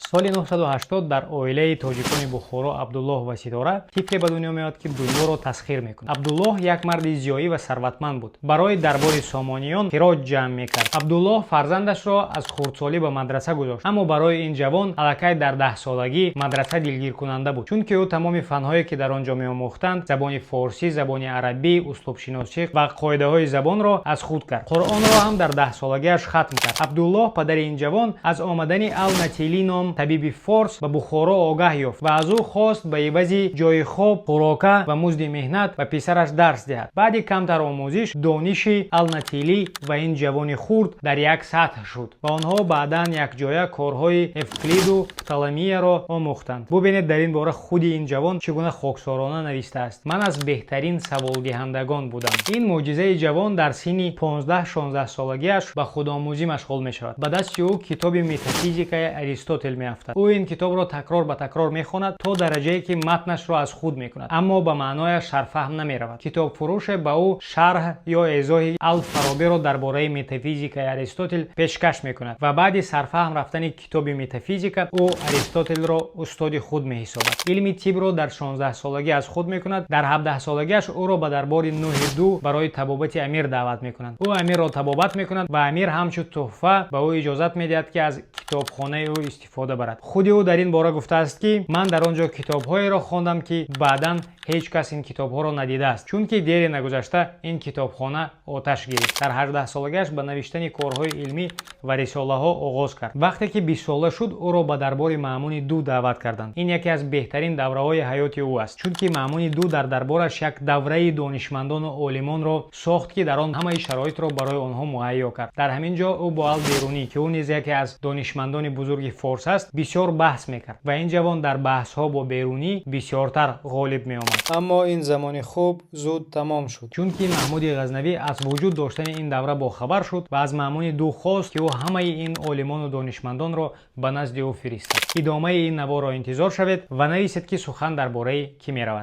Соли 980 дар оилаи тоҷикони Бухоро, Абдуллоҳ ва Ситора, тифле ба дунё меояд, ки дунёро тасхир мекунад. Абдуллоҳ як марди зиёӣ ва сарватманд буд. Барои дарбори Сомониён хироҷ ҷамъ мекард. Абдуллоҳ фарзандашро аз хурдсолӣ ба мадраса гузошт, аммо барои ин ҷавон аллакай дар 10-солагӣ мадраса дилгиркунанда буд, чунки ӯ тамоми фанҳое, ки дар он ҷо меомӯхтанд, забони форсӣ, забони арабӣ, услубшиносӣ ва қоидаҳои забонро аз худ кард. Қуръонро ҳам дар 10-солагиаш хатм кард. Абдуллоҳ, падари ин ҷавон, аз омадани Ал-Натилӣ ном табиби форс ба Бухоро огаҳ ёфт ва аз ӯ хост ба ивази ҷои хоб, хӯрока ва музди меҳнат ба писараш дарс диҳад. Баъди камтар омӯзиш, дониши Ал-Натилӣ ва ин ҷавони хурд дар як сатҳ шуд ва онҳо баъдан якҷоя корҳои Эвклиду Птолемияро омӯхтанд. Бубинед, дар ин бора худи ин ҷавон чӣ гуна хоксорона навиштааст: «Ман аз беҳтарин саволдиҳандагон будам». Ин мӯъҷизаи ҷавон дар синни 15-16 солагиаш ба худомӯзӣ машғул мешавад. Ба дасти ӯ китоби «Метафизикаи Аристотел» меафтад. Ӯ ин китобро такрор ба такрор мехонад, то дараҷае ки матнашро аз худ мекунад, аммо ба маънояш сарфаҳм намеравад. Китобфурӯше ба ӯ шарҳ ё эзоҳи Алфаробиро дар бораи «Метафизикаи Аристотел» пешкаш мекунад ва баъди сарфаҳм рафтани китоби «Метафизика» ӯ Аристотелро устоди худ меҳисобад. Илми тибро дар 16-солагӣ аз худ мекунад. Дар 17-солагиаш ӯро ба дарбори Нӯҳи Ду барои табобати амир даъват мекунанд. Ӯ амирро табобат мекунад ва амир ҳамчун тӯҳфа ба ӯ иҷозат медиҳад, ки аз китобхонаи ӯ истифода барад. Худи ӯ дар ин бора гуфтааст, ки ман дар он ҷо китобҳоеро хондам, ки баъдан ҳеҷ кас ин китобҳоро надидааст, чунки дере нагузашта ин китобхона оташ гирифт. Дар 18-солагиаш ба навиштани корҳои илмӣ ва рисолаҳо оғоз кард. Вақте ки 20-сола шуд, ӯро ба дарбори Маъмуни Ду даъват карданд. Ин яке аз беҳтарин давраҳои ҳаёти ӯ аст, чунки Маъмуни Ду дар дарбораш як давраи донишмандону олимонро сохт, ки дар он ҳамаи шароитро барои онҳо муҳайё кард. Дар ҳамин ҷо ӯ бо Ал-Берунӣ, ки ӯ низ яке аз донишмандони бузурги форс аст, бисёр баҳс мекард ва ин ҷавон дар баҳсҳо бо Берунӣ бисёртар ғолиб меомад. Аммо ин замони хуб зуд тамом шуд, чунки Маҳмуди Ғазнавӣ аз вуҷуд доштани ин давра бохабар шуд ва аз Маъмуни Ду хост, ки ӯ ҳамаи ин олимону донишмандонро ба назди ӯ фиристад. Идомаи ин наворро интизор шавед ва нависед, ки сухан дар бораи кӣ меравад.